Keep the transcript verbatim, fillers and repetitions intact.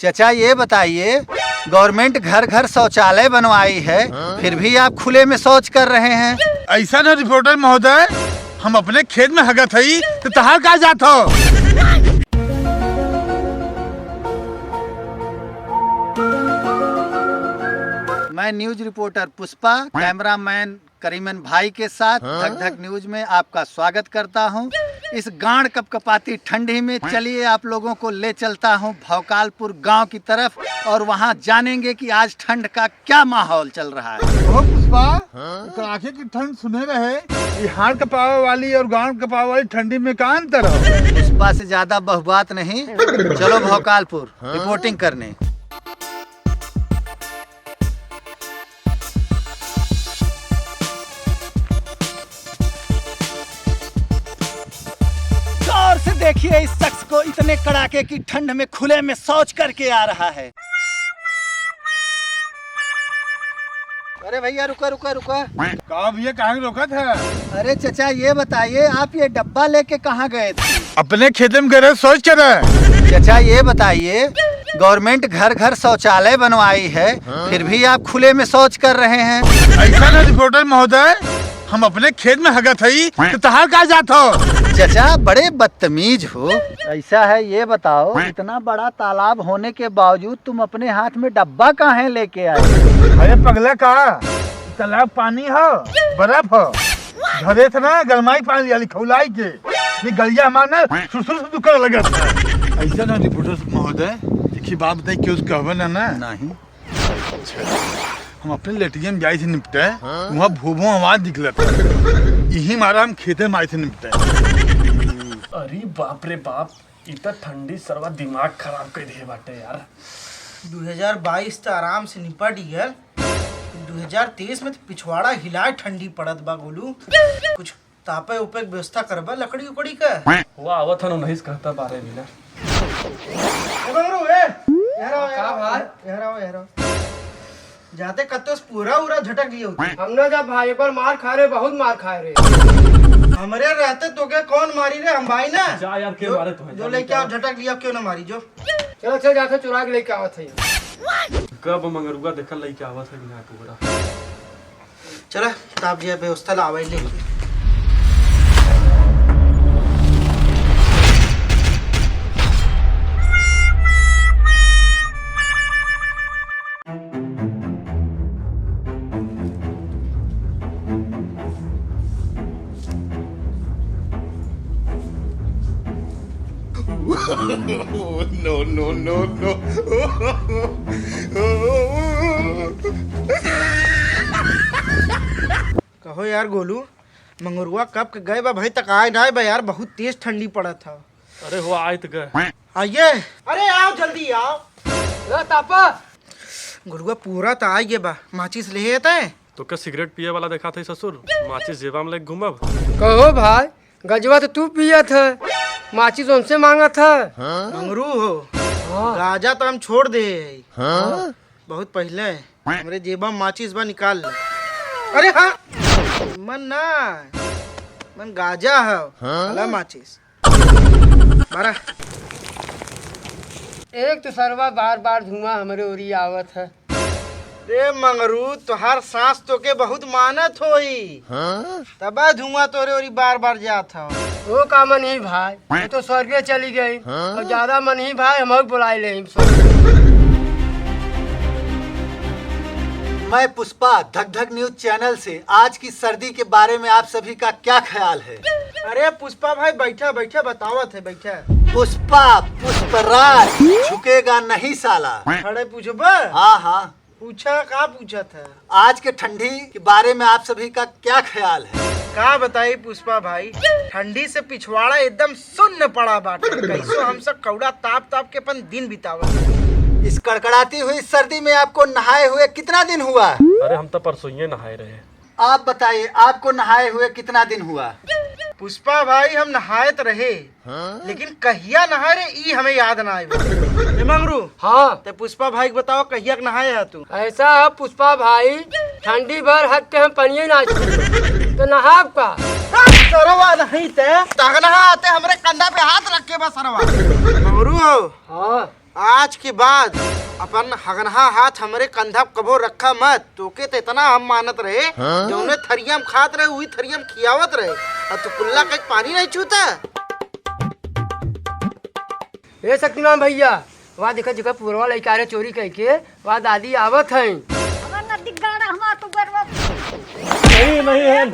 चचा, ये बताइए, गवर्नमेंट घर घर शौचालय बनवाई है, फिर भी आप खुले में शौच कर रहे हैं। ऐसा ना रिपोर्टर महोदय, हम अपने खेत में हगत हई, तो तहार का जात हो? मैं न्यूज रिपोर्टर पुष्पा, कैमरामैन करीमन भाई के साथ धक धक न्यूज में आपका स्वागत करता हूं। इस गांड कपकपाती ठंडी में चलिए आप लोगों को ले चलता हूं भौकालपुर गांव की तरफ और वहां जानेंगे कि आज ठंड का क्या माहौल चल रहा है। ओहो पुष्पा, कड़ाके की ठंड सुने रहे, ये हाड़ कपावे वाली और गांड कपावे वाली ठंडी में का अंतर है? पुष्पा से ज्यादा बहुबात नहीं, चलो भौकालपुर रिपोर्टिंग करने। गौर से देखिए इस शख्स को, इतने कड़ाके की ठंड में खुले में शौच करके आ रहा है। अरे भैया, रुका, रुका, रुका। का भैया, कहाँ रोकत है? अरे चचा, ये बताइए, आप ये डब्बा लेके कहाँ गए थे? अपने खेते में गए रहे, शौच करे। चचा, ये बताइए, गवर्नमेंट घर घर शौचालय बनवाई है, फिर भी आप खुले में शौच कर रहे हैं। ऐसा ना रिपोर्टर महोदय, हम अपने खेत में हगत हई, तो तहार का जात हो? चचा, बड़े बदतमीज हो। ऐसा है, ये बताओ, इतना बड़ा तालाब होने के बावजूद तुम अपने हाथ में डब्बा काहे लेके आए? अरे पगला का, तालाब पानी हो, बर्फ हो, झरे थे ना, गरमाई पानी वाली खौलाई के, ये गलिया हमार ना सुसुर से दुकर लगत। ऐसा ना रिपोर्टर महोदय, देखी बात बताई, क्यों कहबे ना, ना? नहीं। हम अपने लेटरिन में जाई थे निपटे, वहाँ भोभो आवाज निकलत। यही मारा हम खेते में आई थे निपटे। अरे बाप रे बाप, ई त ठंडी सरवा दिमाग खराब कर दिए बाटे यार। दो हज़ार बाईस त आराम से निपट गया, दो हज़ार तेईस में त पिछवाड़ा हिलाए ठंडी पड़त बा गोलू। कुछ तापे उपे के व्यवस्था करबा लकड़ी उकड़ी का? वो आवत हन, उन्हीं से कहता बारे भी ना। ए बंगरू, ए, यहाँ आओ, का यहाँ आओ, भाई? यहाँ आओ, यहाँ आओ। जाते कत्तो से पूरा उरा झटक लियो। हम ना जा भाई, एक बार मार खाए रहे, बहुत मार खाए रहे। हमरे रहते तोके कौन मारी रे, हम भाई ना। जा यार, के जो, मारे तुम्हें? जो जा, लेके आओ, झटक लिया, क्यों ना मारी जो। चलो, चल, जाते चुरा के लेके आवत है। कब मंगरुआ देखल लेके आवत है बिना टुकड़ा। चला, ताप जिया व्यवस्था लावे ले। No, no, no, no। कहो यार गोलू, मंगरुआ कब के गए बा भाई, तक आए ना बा यार, बहुत तेज ठंडी पड़त ह। अरे हो, आए त गए। आइए। अरे आओ, जल्दी आओ। ला तापा। गुरुआ पूरा त आइए बा, माचिस ले आते। तो का सिगरेट पिए वाला देखा थे ससुर, माचिस जेबा में लेके घूमब? कहो भाई, गजवा तो तू पियत है, माचिस उनसे मांगत है। मंगरू हो, हाँ। गाजा तो हम छोड़ दे। हाँ। बहुत पहले हमरे जेबा में माचिस बा, निकाल ले। अरे हाँ, मन ना, मन गाजा है, हाँ? भला माचिस। मारा। एक तो सरवा बार बार धुआं हमरे ओरी आवत है। रे मंगरू, तोहार सास तोके बहुत मानत होई। हाँ? तबे धुआं तोरे ओरी बार बार जात हो। ओ का मनही भाई, वो तो स्वर्गे चली गई। हाँ? और ज्यादा मनही भाई हम बुलाई ले। मैं पुष्पा, धक धक न्यूज चैनल से। आज की सर्दी के बारे में आप सभी का क्या ख्याल है? अरे पुष्पा भाई, बैठा बैठा, बतावत है, बैठा। पुष्पा, पुष्पराज, झुकेगा नहीं साला। खड़े पूछबा? हाँ हाँ। पूछा, का पूछत है? आज के ठंडी के बारे में आप सभी का क्या ख्याल है? का बताई पुष्पा भाई, ठंडी से पिछवाड़ा एकदम सुन्न पड़ा बाटे। कैसो हम सब कौड़ा ताप ताप के अपन दिन बितावत। इस कड़कड़ाती हुई सर्दी में आपको नहाए हुए कितना दिन हुआ? अरे हम तो परसों ही नहाए रहे। आप बताइए, आपको नहाए हुए कितना दिन हुआ? पुष्पा भाई, हम नहाए त रहे, हाँ? लेकिन कहिया नहाए रहे, ई हमें याद ना आए। ए मंगरू, हाँ। ते पुष्पा भाई के बताओ, कहिया के नहाए है तू? ऐसा है पुष्पा भाई, ठंडी भर हक के हम पनिये ना छू, तो नहाब का? सरवा नहीं ते, तगना आते हमरे कंधा पे हाथ रख के बस सरवा। मंगरू हो। हाँ। आज के बाद अपन हगनहा हाथ हमरे कंधा पे कबो रखा मत। तोके त इतना हम मानत रहे, हाँ? जौने थरिया में खात रहे, उही थरिया में खियावत रहे। अब तू कुल्ला कइ पानी नहीं छूता। ए शक्तिमान भैया, वहाँ देखा, जेकर पुरवा लइका रहे चोरी कइके, वहाँ दादी आवत हैं। हमार नदी गाड़ा, हमार तो गरवा। नहीं, नहीं है।